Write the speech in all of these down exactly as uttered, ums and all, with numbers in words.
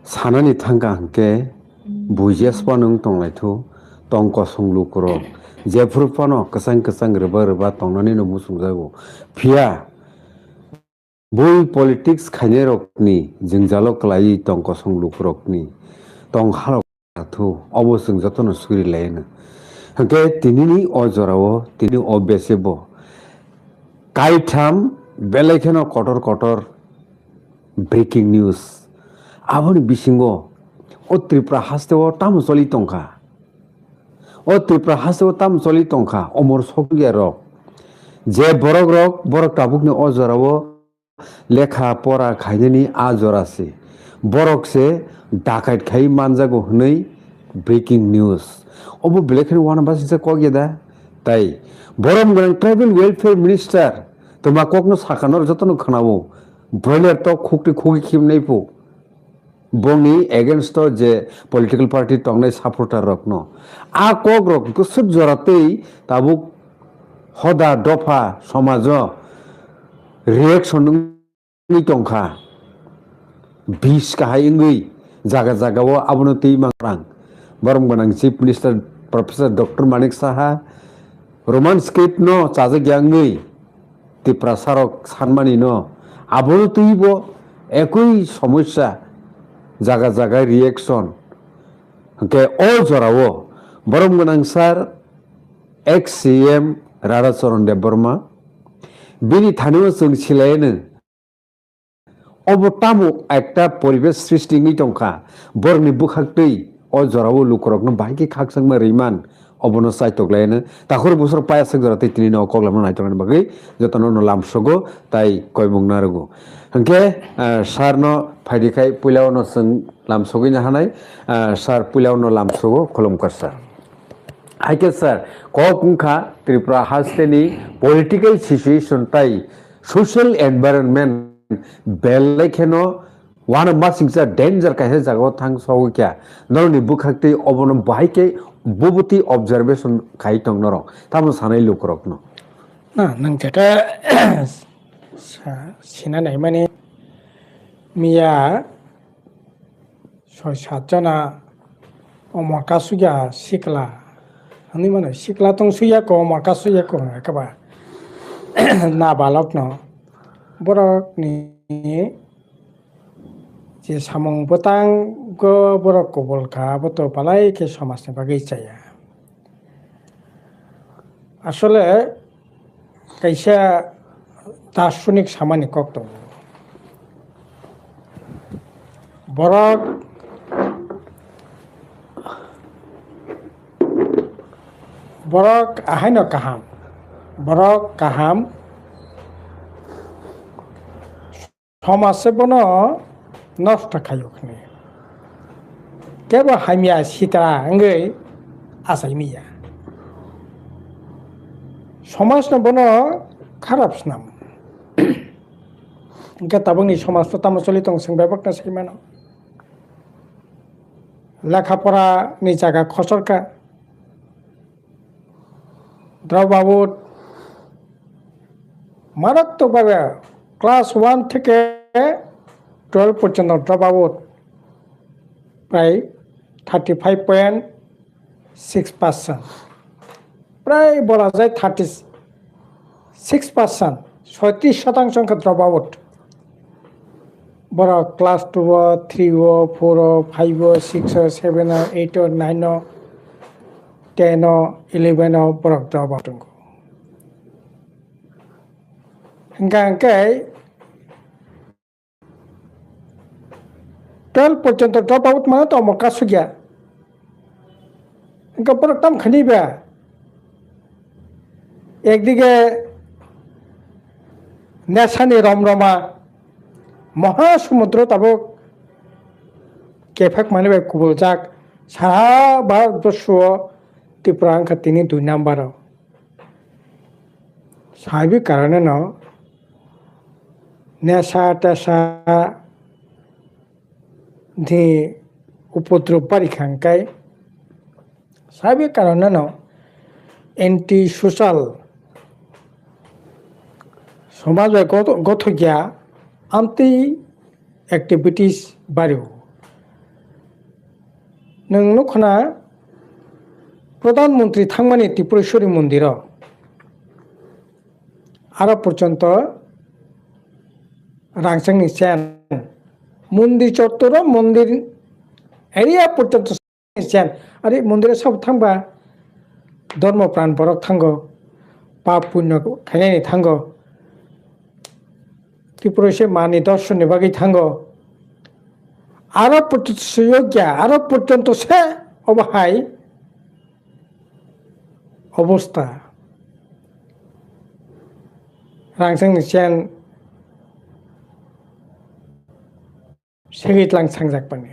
Sanani thangkha hwnkhe bujiya phano wng tonglaithu, tong kosong lukurok jephuru phano kwchang kwchang rwba rwba tongnanino muchungjago. Phiya bui politics khainairokni jwngjalo kwlaiwi tong kosong lukurokni tong halok. Athu, obo chwng jotono suri laino. Hwnkhe tinini o jorao, tini o bese bo kaitham belai kheno kotor kotor breaking news. Aboni bisingo o Tripura hasteo tamo choli tongkha. O Tripura hasteo tamo choli tongkha, omor sokya rok. Je borok rok, borok tabukni o jorao lekha pora khainani a jora se. Borok se dakait khai manjago hwnwi breaking news. Obo belai kheno wana basingsa kok ya da? Tai borom gwnang tribal welfare minister toma kokno sakha norok jotono khwnao. Broiler tok khukti khugi khimnai phu. Bongni against o je political party tongnai supporter rokno. A kok rok bwswk jora tei tabuk hoda dopha somajo reaction wngwi tongkha. Bis kahai wngwi jaga jaga o abono twi mangrang. Borom gwnang Chief Minister Professor Doctor Manik Saha Roman script no chajak ya wngwi Tiprasa rok sanmani no abono twi bo ekoi somosya jaga jaga reaction. Hwnkhe o jorao borom gwnang sir ex C M Radha Charan Debbarma bini thani o chwng silaino obo tamo ekta poribesh srishti wngwi tongkha. Borokni bwkhaktwi o jorao lukurokno bahai khe khakchangma rwiman obono chaitok laino. Takhur bwswk payaswk jora tei tini no koklamno naitoknani bagwi jotono no lamsogo tai koimung narwgo. Hwnkhe, ah, sir no phaidi khai puila ono chwng lamsogwi nahanai, ah, sir puila ono lamsogo, khulumkar sir. Hai khe sir, kok wngkha Tripura hasteni political situation tai social environment belai kheno uanama singcha danger kaisa jagao thang sogwi kha. Norokni bwkhaktwi obono bahai khe bubutwi observation khai tong norok. Tamo sanai lukurokno. Na, nwng jeta sa-, sina naimani miya soi sat jona omor kasugya sikla. Ani mano sikla tong sugya ko omor kasugya ko hwnwi kaba. Na balokno borokni je samung bwtang go borok kobol kha, abo to balai khe somajni bagwi chaya. Asole kaisa darsonik samani kok tongo. Borok, borok ahaino kaham. Borok kaham. Somaj se bono nosto khaio hwnwi. Kebo hamya sitra wngwi achai miya. Somajno bono kharap swnam. Hwnkhe tabukni somaj to tamo choli tong chwng bebakno sai mano. Lekha pora ni jaga khosor kha. Drop out মারাত্মকভাবে class one থেকে টুয়েলভ পর্যন্ত drop out প্রায় thirty five point six percent. প্রায় বলা যায় thirty six percent, ছয়ত্রিশ শতাংশ সংখ্যা ড্রপ আউট। বড় ক্লাস টু ও, থ্রি ও, ফোর ও, ফাইভ ও, সিক্স ও, সেভেন ও, এইট ও, নাইন ও, টেন ও, ইলেভেন ও বড় drop out. Hingka hingke twelve porjonto drop out mano to omo kasugya. Hingke borok tam khani ba. Ekdige nesani rom roma moha sumudro tabuk kephek mani bai kubuljak. Saha Bharat borso Tripura wngkha tini dui number o. Sabi karone no nesha tesha ni upodrob bari kha hingkai. Sabi karone no anti social somaj bai goto-, gothokya amtwi activities bari o. Nwng nukho na, Pradhan Mantri thangmani Tripureshwari mondiro, aro porjonto rangchakni chen, mondir chottoro, mondir area porjonto chen. Are mondiro sabo thangba dhormo pran borok thango, pap punyo khainani thango. Tripura se mani dorshon ni bagwi thango. Aro porjonto suyokya, aro porjonto se obo hai obostha. Rangchakni chen segwi tlang sangjak bani.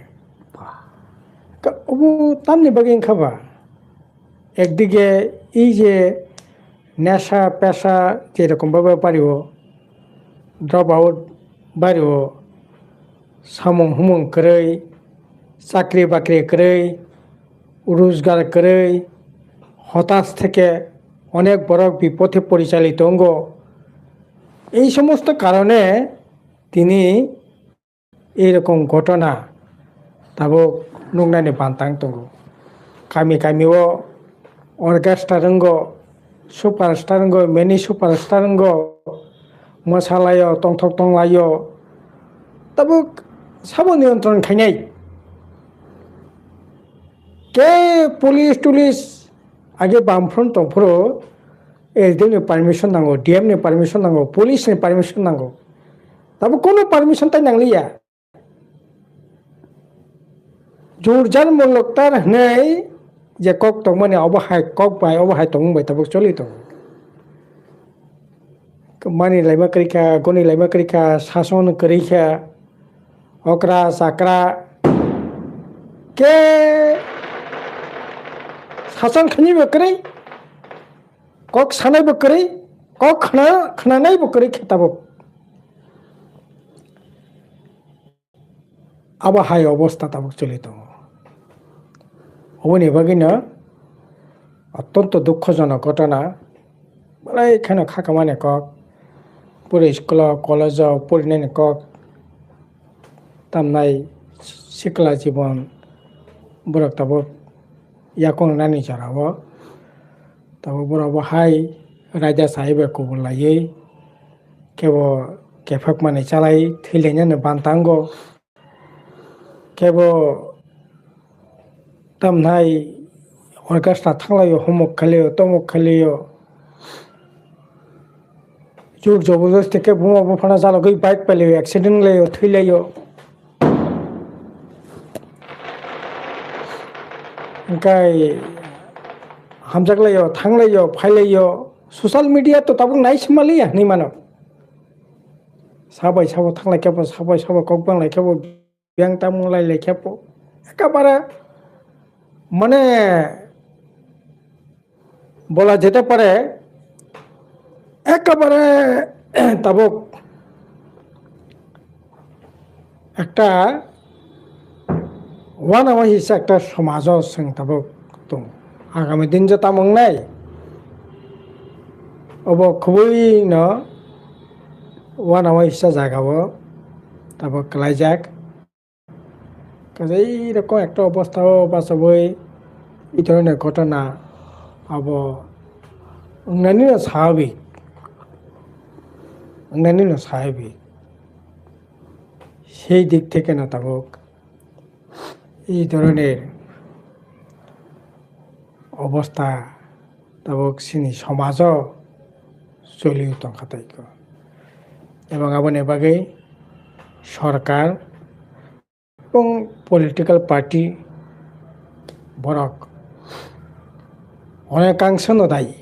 Ka-, obo tamni bagwi wngkha ba? Ekdige ei je nesha pesha je rokom baba bario, drop out bario, samung humung kwrwi, chakri bakri kwrwi, rojgar kwrwi, hotas theke onek borok bipothe porichalito wngo. Ei somosto karone tini ei rokom ghotona tabuk nuknani bantang tongo. Kami kami o orchestra rwngo, superstar wngwi, mini superstar wngwi mwsalaio, tongthok tonglaio, tabuk sabo niyantron khainai. Ke police tulis age Bamfront tongphuru S D M ni permission nango, D M ni permission nango, police ni permission nango, tabuk kono permission tai nangliya. Jurjan muluktar hwnwi je kok tongmani, obo hai kok bai, obo hai tongmung bai tabuk choli tongo. Mani laima kwrwi kha, goni laima kwrwi kha, sason kwrwi kha, okra chakra khe sason khainwi bo kwrwi, kok sanai bo kwrwi, kok khna-, khnanai bo kwrwi khe tabuk. Abo hai obostha tabuk choli tongo. Oboni bagwino otonto dukhojonok ghotona, belai kheno khakamani kok, pura school o, college o porinani kok, tamnai sikla jibon borok tabuk yakung nani jorao. Tabuk borok bo hai raida sai bai kubul laiwi, kebo kephak manwi chalai thwilainani bantango. Kebo tamnai orchestra thanglaio, humuk khlaio, tomuk khlaio. Jur jobodosti khe buma buphano jalogwi bike pailaio, accident wnglaio, thwilaio. Hwnkhe hamjaklaio, thanglaio, phailaio. Social media to tabuk nai se manliya hinwi mano. Sabai sabo thanglai khe bo, sabai sabo kok banglai khe bo, biyang tamung lai lai khe bo. Ekabare mane bola jete pare, ekabare tabuk ekta uanama hisa ekta somajo chwng tabuk tongo. Agami din je tamo wngnai, obo khubui no uanama hisa jaga o tabuk kwlaijak. Kaisa ei rokom ekta obostha o bachagwi ei dhoroner ghotona abo wngnani no swabik, wngnani no swabik. Sei dik theke no tabuk ei dhoroner obostha tabuk chini somajo choli tongkha taiko. Ebong aboni bagwi sorkar ebong political party borok onekangsano dayi.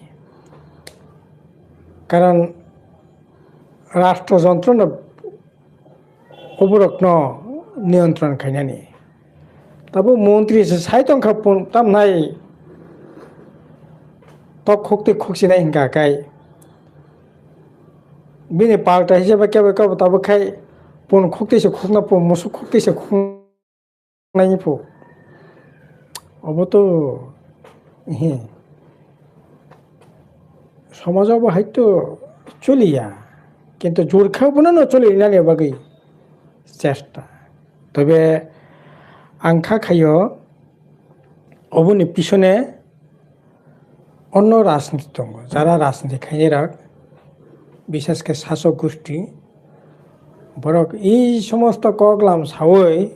Karon rashtrojontrono oborokno niyontron khainani. Tabuk montri se sai tongkha pun tamnai tok khukti khuksinai hinkha kai. Bini palta hisabe kebo kebo tabuk khai pun khukti se khukna pun musuk khukti se khuknai phu. Obo to, ehe. Somajo bo hai to choliya. Kintu jor kha bono no choli nani bagwi chesta. Tobe ang kha khaio Oboni pisone onno rajniti tongo, jara rajniti khainai rok, bishesh khe sasok gosti, borok ei somosto koklam saui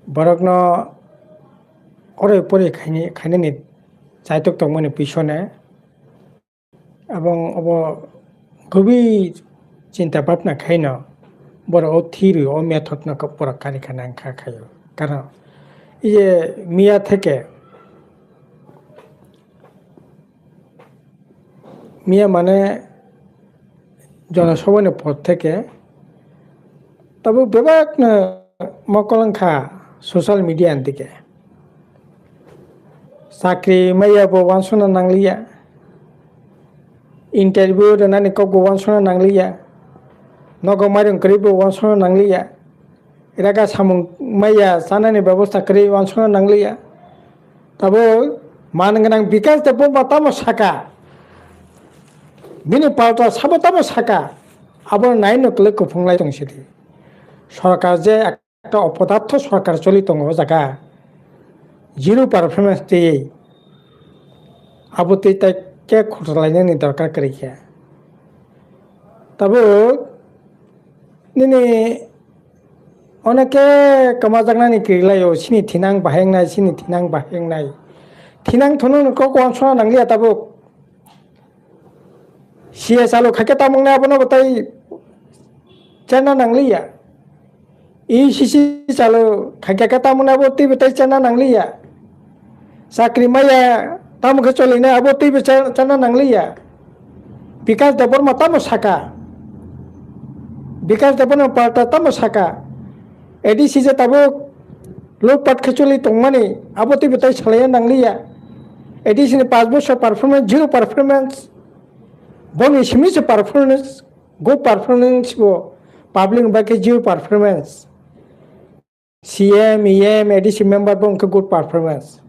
borokno oroi poroi khainai, khainani chaitok tongmani pisone Abong obo kubui chinta bhabna khaino borok o theory o method no borok kari kha nang kha khaio. Karon iye miya theke, miya mane jonosabhani por theke tabuk bebak no mokol wngkha social media ni dike. Chakri maya bo wansukna nangliya. Interview rwnani kok bo wansukna nangliya. Nogo mairung kwrwi bo wansukna nangliya. Raga samung maya chanani bebosta kwrwi wansukna nangliya. Tabuk man gwnang Bikash Debbarma tamo saka. Bini palta sabo tamo saka. Abono naino kwlwi kuphunglai tong sidi. Sorkar je ekta opodartho sorkar choli tongo o jaga. Zero performance twiwi abo twi tai khe khutalainani dorkar kwrwi khe. Tabuk nini oneke kwmajaknani kwrwi laio, chini thinang bahai wngnai, chini thinang bahai wngnai. Thinang thunung kok wansukna nangliya tabuk. C A chalo khaikhe tamo wngnai abono bo tei cherna nangliya. E C C chalo khaikhe khe tamo wngnai abo teibo tei cherna nangliya. Chakri maya tamo khe cholinai abo teibo cher-, cherna nangliya. Bikash Debbarma tamo saka. Bikash Debbarma palta tamo saka. A D C je tabuk lutpat khe choli tongmani abo teibo tei salaiya nangliya. A D C ni panch bosor performance, zero performance. Boni simi se performance, good performance bo public ni bagwi zero performance. C M, E M, A D C member bo wngkha good performance.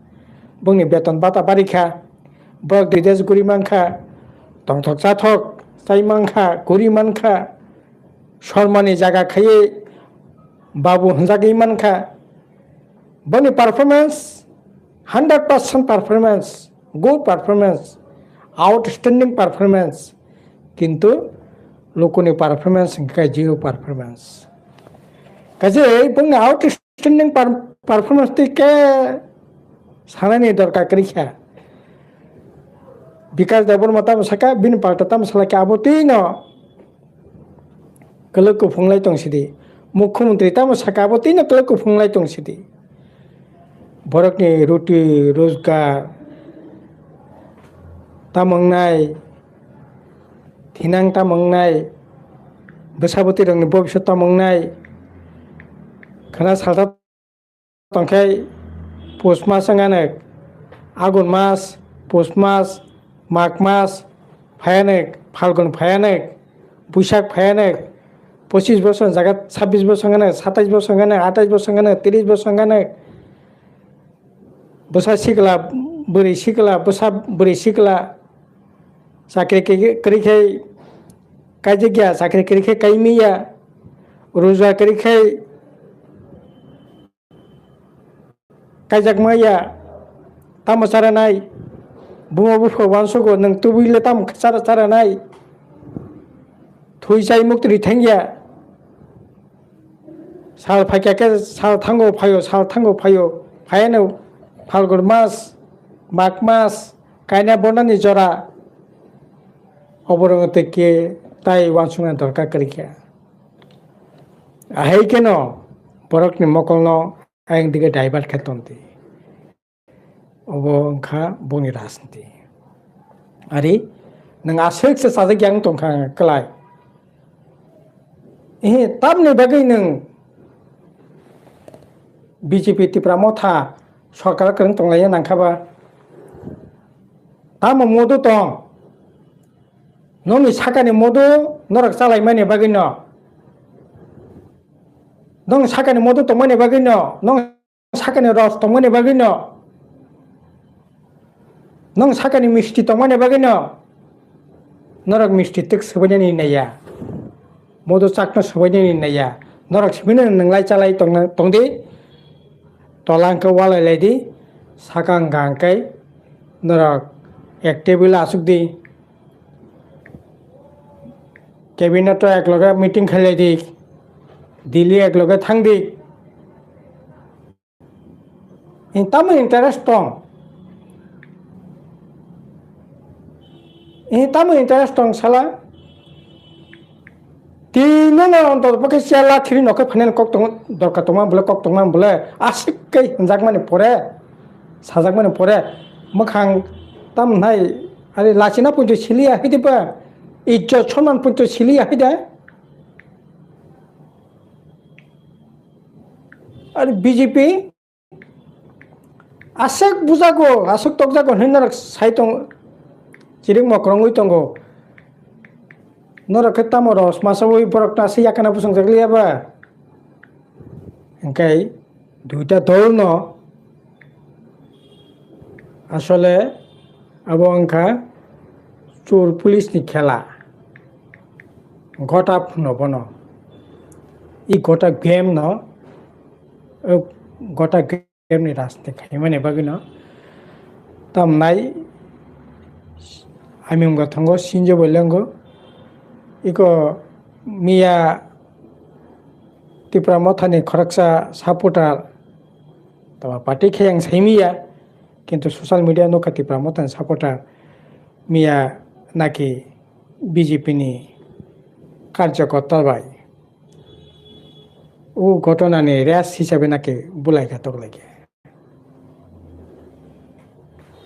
Bongni beton bata barikha, borok dides guri mankha, tongthok chathok chai mankha, guri mankha, sormani jaga khaiwi babu hwnjagwi mankha. Boni performance, hundred percent performance, good performance, outstanding performance, kintu lukuni performance hwnkhe zero performance. Kaje bongni outstanding per-, performance twi khe sanani dorkar kwrwi kha. Bikash Debbarma tamo saka, bini palta tamo salai khe abo twino kwlwk kuphunglai tong sidi. Mukhyamantri tamo saka abo twino kwlwk kuphunglai tong sidi. Borokni ruti rojgar tamo wngnai, thinang tamo wngnai, bwsa bwtwi rokni bobiswt tamo wngnai, khwna salsa tongkhe Pus mas wngano, Agun mas, Pus mas, Mag mas phaiano, Phalgun phaiano, Buisak phaiano, pochis bosor jaga sabbish bosor wngano, satais bosor wngano, atais bosor wngano, tris bosor wngano, bwsa sikla, bwrwi sikla, bwsa bwrwi sikla, chakri kwrwi khe kaijak ya, chakri kwrwi khe kaimi ya, rojgar kwrwi khe kaijak maya, tamo charanai, buma bupha uansugo, nwng tubui le tamo chara charanai, thwi chai muktwi thangya, sal phaikya khe sal thango phaio, sal thango phaio, phaiano Phalgun mas, Mag mas, kaina bonani jora, oborok tei khe tai uansukna dorkar kwrwi kha. Ahai kheno borokni mokolno ayang dige divert khe tongdi. Obo wngkha bongni rajniti. Ari nwng aswk se sajak yang tongkha kwlai. Ehe, tamni bagwi nwng B J P Tipra Motha sorkar kwrwng tonglaiya nangkha ba? Tamo modo tong? Nokni sakani modo norok chalaimani bagwino, nokni sakani modo tongmani bagwino, nokni sakani ros tongmani bagwino, nokni sakani misti tongmani bagwino, norok misti twk swbainani naiya, modo chakno swbainani naiya, norok swbainani nwnglai chalai tongna-, tongdi. tola hwnkhe walai lai di, saka hwnkha hwnkhe norok ek table asuk di, cabinet o ek loge meeting khai lai di, Delhi ek loge thang di. Tamo interest tong? Tamo interest tong sala? Tino no ontor pokhe siya lathiri nokhe phainani kok tong, dorkar tongma bole, kok tongma bole, aswk khe hwnjakmani pore, sajakmani pore, mwkhang tam nai, ari lachina punto siliya hidi ba, ijjot soman punto siliya hidi. Ari B J P aswk bujago, aswk tokjago hinwi norok sai tong, chiring mokrongwi tongo. Norok khe tamo ros masawi borok ta se yakana bwsongjak liya ba? Hwnkhe duita dol no asole abo wngkha chur police ni khela. Gota phuno bono. I gota game no, o gota game ni rajniti khaimani bagwi no tamnai aming bo thango sinjo bo lengo. Iko miya Tipra Motha ni khoroksa supporter tama party khe ang sai miya, kintu social media nokha Tipra Motha ni supporter miya naki B J P ni karjokorta bai o ghotona ni res hisabe naki bulai kha toklai khe.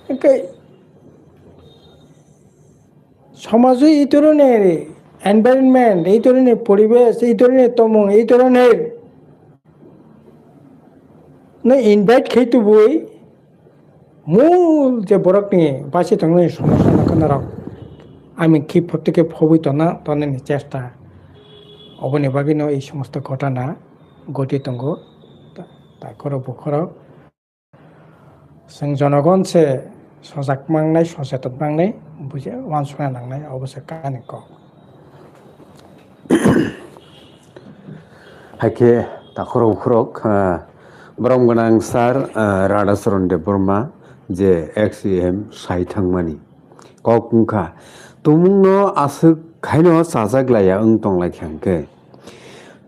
Hwnkhe somajo ei dhoroner environment, ei dhoroner poribesh, ei dhoroner tomung, ei dhoroner no invite khai tubui mul je borokni basi tongnani somosa no khwnarok ami khi photo khe phobwi tona tonani chesta. Oboni bagwino ei somosto ghotona ghoti tongo. Ta-, takhoro bukhoro. Chwng jonogon se sojak mangnai, socheton mangnai, buji-, uansukna nangnai, obo se kani kok. Haikhe takhorok khorok, ah, borom gwnang sir, ah, Radhacharan Debbarma je ex E M sai thangmani kok wngkha. Tumungno aswk khaino chajak laiya wng tonglaikha hwnkhe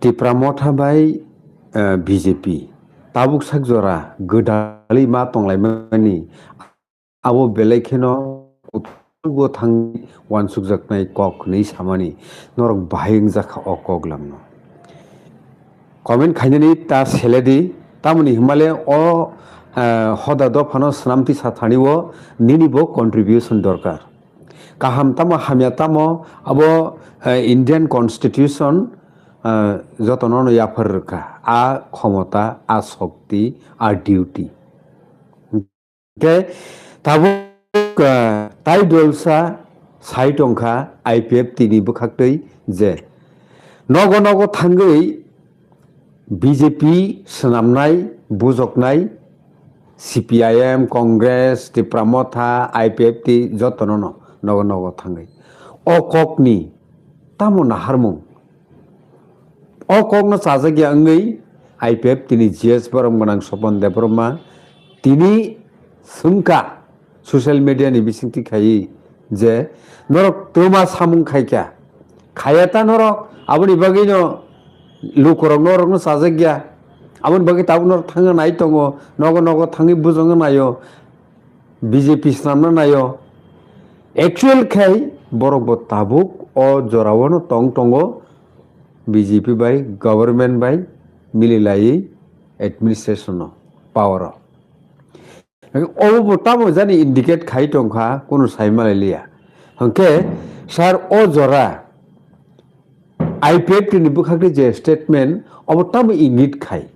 Tipra Motha bai, ah, B J P. Tabuk sak jora gwdalwi ma tonglaimani, abo belai kheno utugo thangwi uansukjaknai kok hwnwi samani norok bahai wngjakha o koklamno. Comment khainani ta seledi, tamoni hwnmale o, eh, hoda dophano swnamtwi sathani o nini bo contribution dorkar. Kaham tamo hamya tamo abo, eh, Indian Constitution, eh, jotono no yaphar rwkha. A khomota, a shokti, a duty. Hwnkhe tabuk, eh, tai dolsa sai tongkha I P F T ni bwkhaktwi je nogo nogo thangwi B J P swnamnai, bujoknai, C P I M, Congress, Tipra Motha, I P F T jotono no nogo nogo thangwi. O kokni tamo naharmung? O kokno chajakya wngwi I P F T ni G S borom gwnang Sopon Debbarma tini swngkha social media ni bisingtwi khaiwi je norok twma samung khaikha, khaya ta norok, aboni bagwino lukurok norokno chajakya, aboni bagwi tabuk norok thangna nai tongo, nogo nogo thangwi bujongna naio, B J P swnamna naio. Actual khai borok bo tabuk o jorao no tong tongo, B J P bai government bai mililaiwi administration o power o. Obo bo tamo jani indicate khai tongkha, kunu sai malai liya. Hwnkhe sir o jora I P F T ni bwkhakni je statement, obo tamo ingit khai?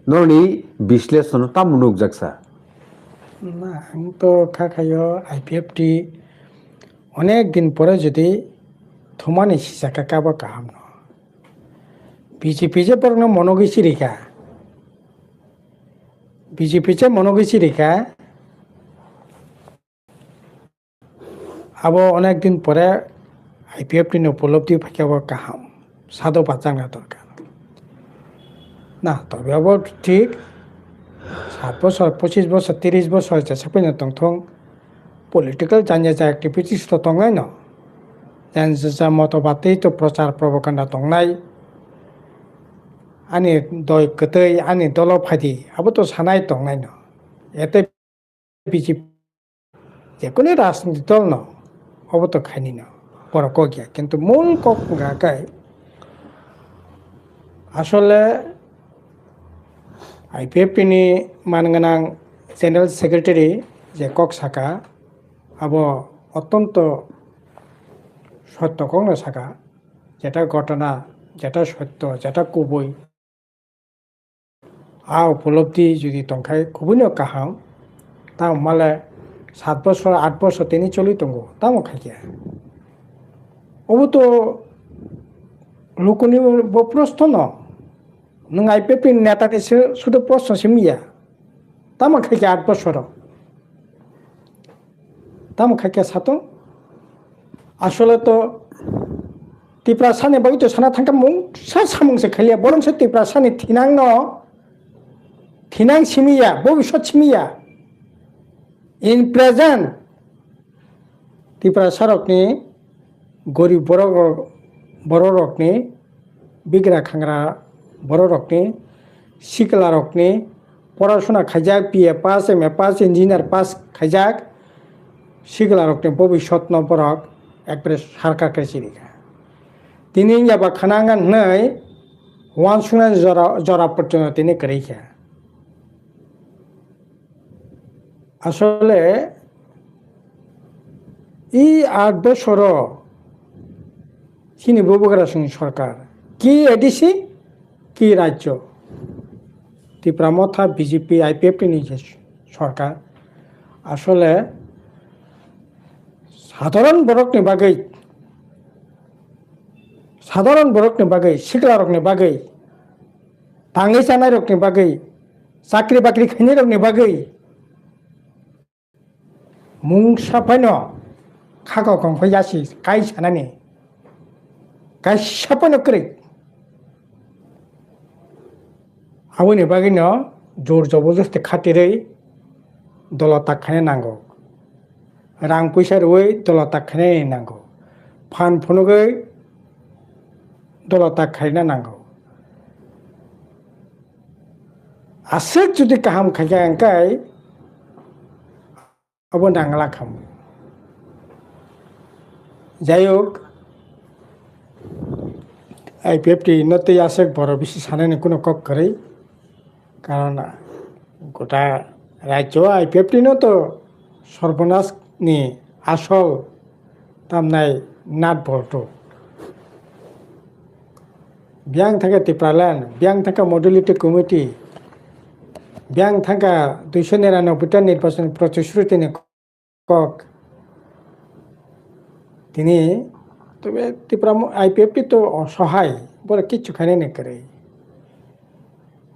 Norokni bisleshono tamo nukjak sa? Na, ang to kha khaio I P F T onek din pore jodi thumani sisa kha kabo kaham no. B J P je borokno monogwi sirikha. B J P je monogwi sirikha. Abo onek din pore I P F T ni upolobdi phaikhe bo kaham. Sado bachangna dorkar. Na, tobe abo thik. Sat bosor, pochis bosor, tiris bosor jesa phano tongthung, political jani ja activities to tongnaino. Jani ja motobatwi to prochar propaganda tongnai. Ani doi kwtwi, ani dolo phaidi, abo to sanai tongnaino. Ete B J P, jekunu rajniti dol no, obo to khainino, borok kok ya, kintu mul kok wngkha khe asole I P F T ni man gwnang General Secretary je kok saka, abo ottonto sotto kokno saka, jeta ghotona, jeta sotto, jeta kubui. A upolobdi jodi tongkhai kubuino kaham, tamo male sat bosor, aat bosor tini choli tongo, tamo khaikhe. Obo to lukuni bo proshno no, nwng I P F T ni neta ni se sudo proshno simi ya, tamo khaikhe aat bosoro. Tamo khaikhe satung. Asole to Tiprasani bagwi to sana thangkha mungsa samung se khaliya. Borok se Tiprasani thinang no, thinang simi ya, bobiswt simi ya. In present, Tiprasa rokni gorib borok, borok rokni bigra khangra borok rokni, sikla rokni, porasuna khaijak, B A pass, M A pass, engineer pass khaijak, sikla rokni bobiswtno borok ekbare sarkar khe chirikha. Tini wngya ba khana wngya hwnwi uansuknani jora, jora porjonto tini kwrwi kha. Asole i aat bosoro chini bubagra songni sorkar, ki A D C, ki rajyo, Tipra Motha, B J P, I P F T ni je sorkar, asole sadharon borokni bagwi, sadharon borokni bagwi, siklarokni bagwi, tangwi chanairokni bagwi, chakri bakri khainairokni bagwi mungsa phaino khakok kongkho yasi kai sanani kaisa phaino kwrwi. Aboni bagwino jor jobordasti khatirwi dolo tak khaina nango. Rang puisa rwui dolo tak khainani nango. Phan phunugwi dolo tak khaina nango. Aswk jodi kaham khaikha hwnkhe abo nangla khamu. Jai hok, I P F T no tei aswk borok bisi sanani kuno kok kwrwi. Karon gota rajyo I P F T no to sorbonas ni asol tamnai nat bolto. Biyang thangkha Tipraland, biyang thangkha Modality Committee, biyang thangkha duiso niranoboi ta nirbachon protisruti ni kok. Tini tobe Tipra mo-, I P F T to osohai, borok kichu khainani kwrwi.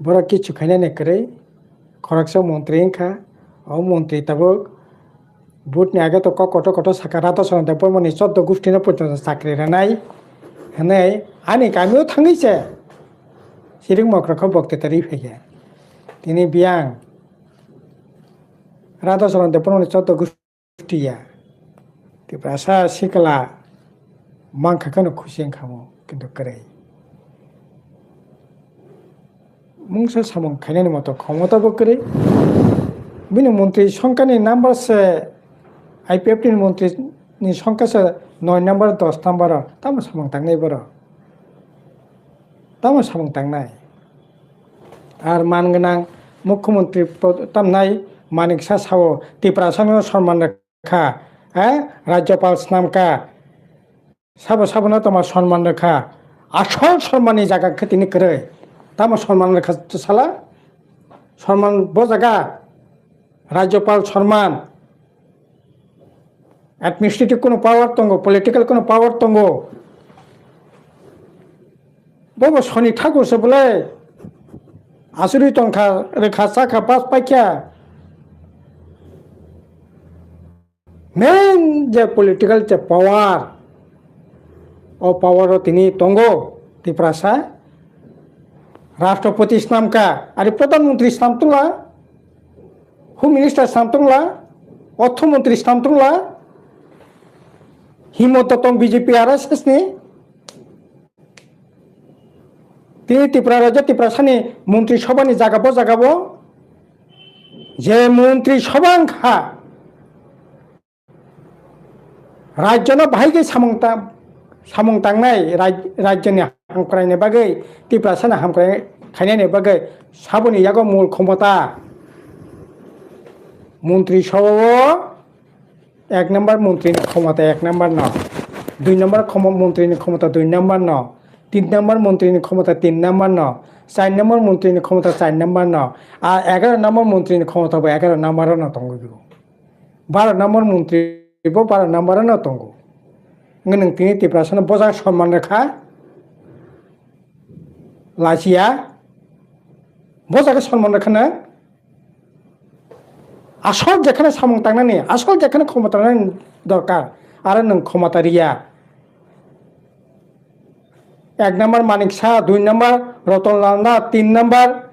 Borok kichu khainani kwrwi, khoroksa montri wngkha, o montri tabuk vote ni age to kok kotor kotor saka, Radha Charan Debbarma ni choddo gusti no porjonto chakri rwnai hwnwi ani kami o thangwi se siring mokro khe bokti ta ri phaikha. Tini biyang Radha Charan Debbarma ni choddo gusti ya. Tiprasa sikla mankha kheno khusi wngkha mo, kintu kwrwi. Mungsa samung khainani moto khomota bo kwrwi. Bini montri songkha ni number se, I P F T ni montri ni songkha se noi number, dos number o. Tamo samung tangnai borok? Tamo samung tangnai? Ar man gwnang mukhyamantri po-, tamnai Manik Saha sao Tiprasano sonman rwkha, eh? Rajyopal snamkha, sabo sabono tamo sonman rwkha. Asol sonmanni jaga khe tini kwrwi. Tamo sonman rwkha sala? Sonman bo jaga? Rajyopal sonman. Administrative kuno power tongo, political kuno power tongo. Bobo soni thakur se bwle. Asuri tongkha, rwkha, chakha, pass paikha. Main je political je power, o power o tini tongo Tiprasa. Rashtrapati snamkha, ari Pradhan Mantri snam tula. Home Minister swnam tongla, Ortho Montri swnam tongla, Himanta tong B J P R S S ni. Tini Tripura rajya Tiprasani Montri Sabhani jaga bo jaga bo je Montri Sabha wngkha, rajyono bahai khe samung ta-, samung tangnai raj-, rajyoni hamkraini bagwi, Tiprasani hamkrai khainani bagwi saboni yago mul khomota Montri Sabha o ek number montri ni khomota ek number no, dui number khomo-, montri ni khomota dui number no, tin number montri ni khomota tin number no, char number montri ni khomota char number no, a egaro number montri ni khomota bo egaro number no tongo bibo. Baro number montri bo baro number no tongo. Wngwi nwng tini Tiprasano bojak sonman rwkha, lachiya, bojak sonman rwkha nwng. Asol jekhane samung tangnani, asol jekhane khomota nani dorkar, aro nwng khomota riya. Ek number Manik Saha, dui number Ratan Lal Nath, tin number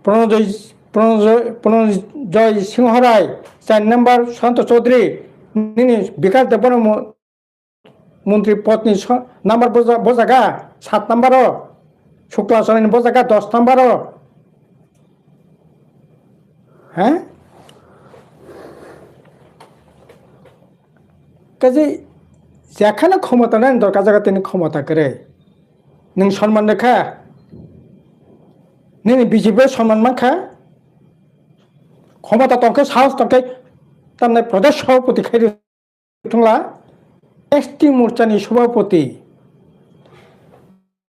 Pranjoy, Pranjoy, Pranjoy Singh Rai, char number Santa Chaudhary, nini Bikash Debbarma mo-, montri podni so-, number boja-, bojaga sat number o, Shukla Chorani bojaga dos number o. He? Kaje jekhane khomota nani dorkar jaga tini khomota kwrwi. Nwng sonman rwkha. Nini B J P o sonman mankha. Khomota tongkhe, sahos tongkhe, tamni Pradesh Sabhapati khai thungla, S T Morchani Sabhapati,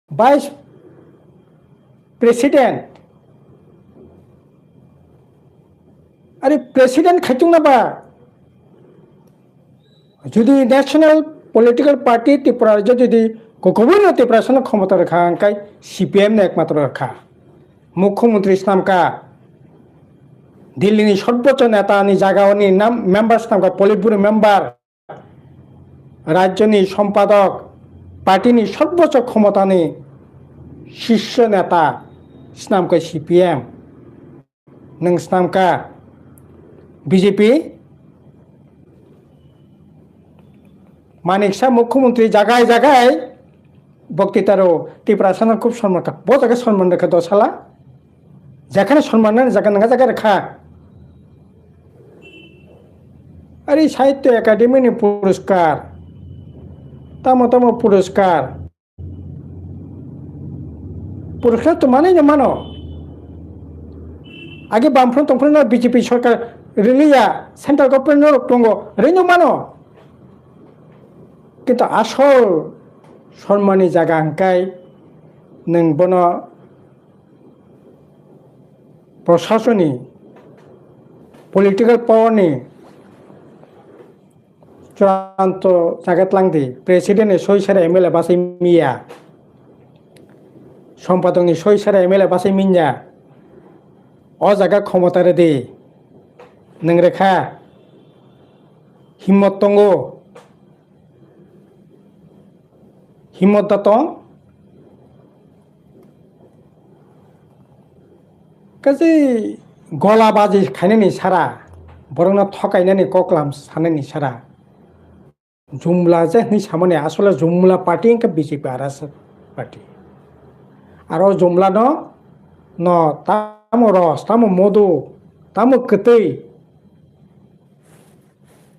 Vice President, are President khai thungna ba, jodi National Political Party Tripura rajyo jodi kokobwino Tiprasano khomota rwkha hwnkhe C P M no ekmatro rwkha. Mukhyamantri swnamkha, Delhi ni sorbocho neta ni jaga oni nam-, member swnamkha, Politburo member. Rajyoni sompadok, party ni sorbocho khomotani sisyo neta swnamkha C P M, nwng swnamkha B J P, Manik Saha mukhyamantri jagai jagai boktitaro Tiprasano khub sonman kha, bo jaga sonman rwkha dosala. Jekhane sonman nani jaga nangkha jaga rwkha. Ari Sahitya Academy ni puruskar, tamo tamo puruskar, puruskar to manwi no mano. Age Bamfront tongphano B J P sorkar rwliya, central government no rok tongo, rwino mano. Kintu asol sonmani jaga hwnkhe nwng bono Proshasoni, political power ni churanto jaga tlang di, president ni soi sara M L A bachai miya, sompadok ni soi sara M L A bachai minya, o jaga khomota rwdi, nwng rwkha, himmot tongo, himmot da tong, kaje gola baji khainani sara, borokno thokainani koklam sanani sara. Jumla je hwnwi samani asole Jumla party wngkha B J P R S party. Aro Jumla no, no tamo ros, tamo modu, tamo kwtwi,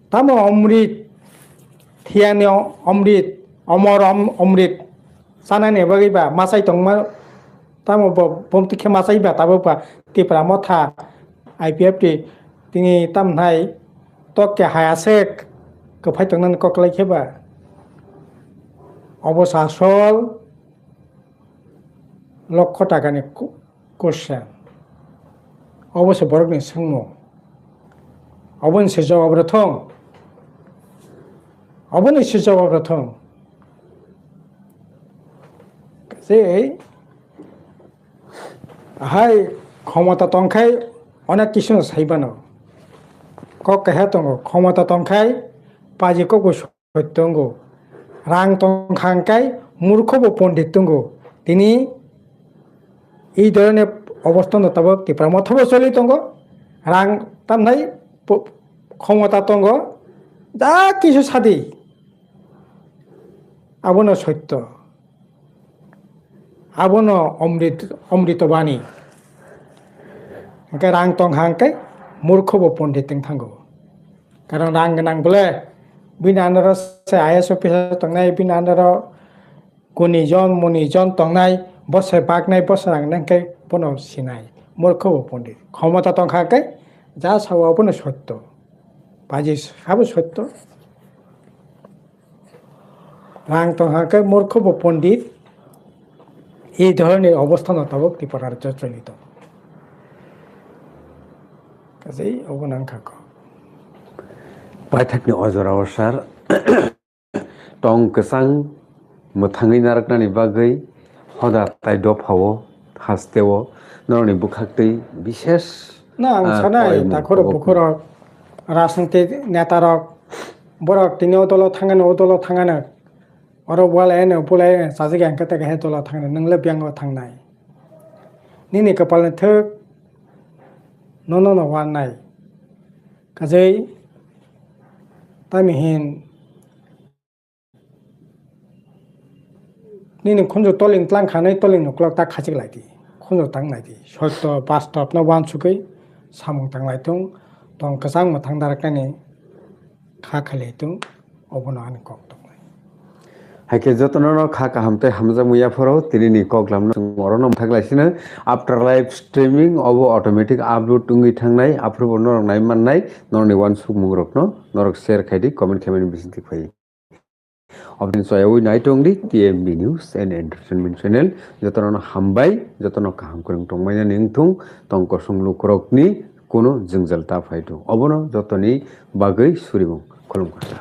tamo omrit, thiyani omrit, omor om-, omrit chanani bagwi ba machai tongma, tamo bo bomtwi khe machai ba tabuk ba Tipra Motha I P F T tini tamnai tok khe hai aswk kwphai tongnani kok lai khe ba. Obo sa asol lokho takani ku-, question. Obo se borokni swngmung. Oboni se jawab rw thung. Oboni se jawab rw thung. Je hai khomota tongkhai onek kisu no sai bano. Kok kaha tongo, khomota tongkhai paji kok bo soi tongo. Rang tongkha hwnkhe murkho bo pondit tongo. Tini ei dhoroner obostha no tabuk Tipra Motha bo choli tongo. Rang tamnai po-, khomota tongo, ja kisu sadi. Abono sotto. Abono omrit, omrito bani. Hingke rang tongkha hingke murkho bo pondit wng thango. Karon rang gwnang bole bini under o se I A S officer tongnai, bini under o guni jon, muni jon tongnai, bo se baknai, bo se rangnai hingke bono sinai. Murkho bo pondit. Khomota tongkha hingke ja sao abono sotto. Baji sabo sotto. Rang tongkha khe murkho bo pondit, ei dhoroni obostha no tabuk Tripura rajyo choli tongo. Kaje obo nang kha kok. Paithakni o jorao sir, tong kwchang mwthangwi narwknani bagwi hoda tai dophao hasteo norokni bwkhaktwi bishes, na, ang ah, sanai, koi takhorok mung bukhorok, rajnitik netarok, borok tini o dolo thangano, o dolo thangano, oro bwlai ano, bwlai ano, chajak ya hwnkhe tei kaisa dolo thangano, nwng le biyang o thangnai. Nini kwpalni thwk, nono no warnai. Kajei, tamo hin, nini khunju toling tlang khanai, toling ni uklok ta khachik lai di. Khunju tang nai di. Sotto, bastop no wansugwi samung tang lai thung, tong kwchang mwthang daraknani kha khailai thung, obono ani kok tongnai. Hai khe jotono no kha kaham tei hamjakmung yapharo tini ni koklam no chwng oro no mwthak lai sino. After live streaming obo automatic upload wngwi thangnai, aphuru bo norok nai mannai, norokni wansukmung rokno norok share khai di, comment khaimani bisingtwi phai. Oboni soyawi nai tong di T M B News and Entertainment Channel. Jotono no hambai, jotono kaham kwrwng tongmani wngthung, tong kosong lukurokni kuno jwngjal ta phai thung. Obono jotoni bagwi surimung. Khulumkha.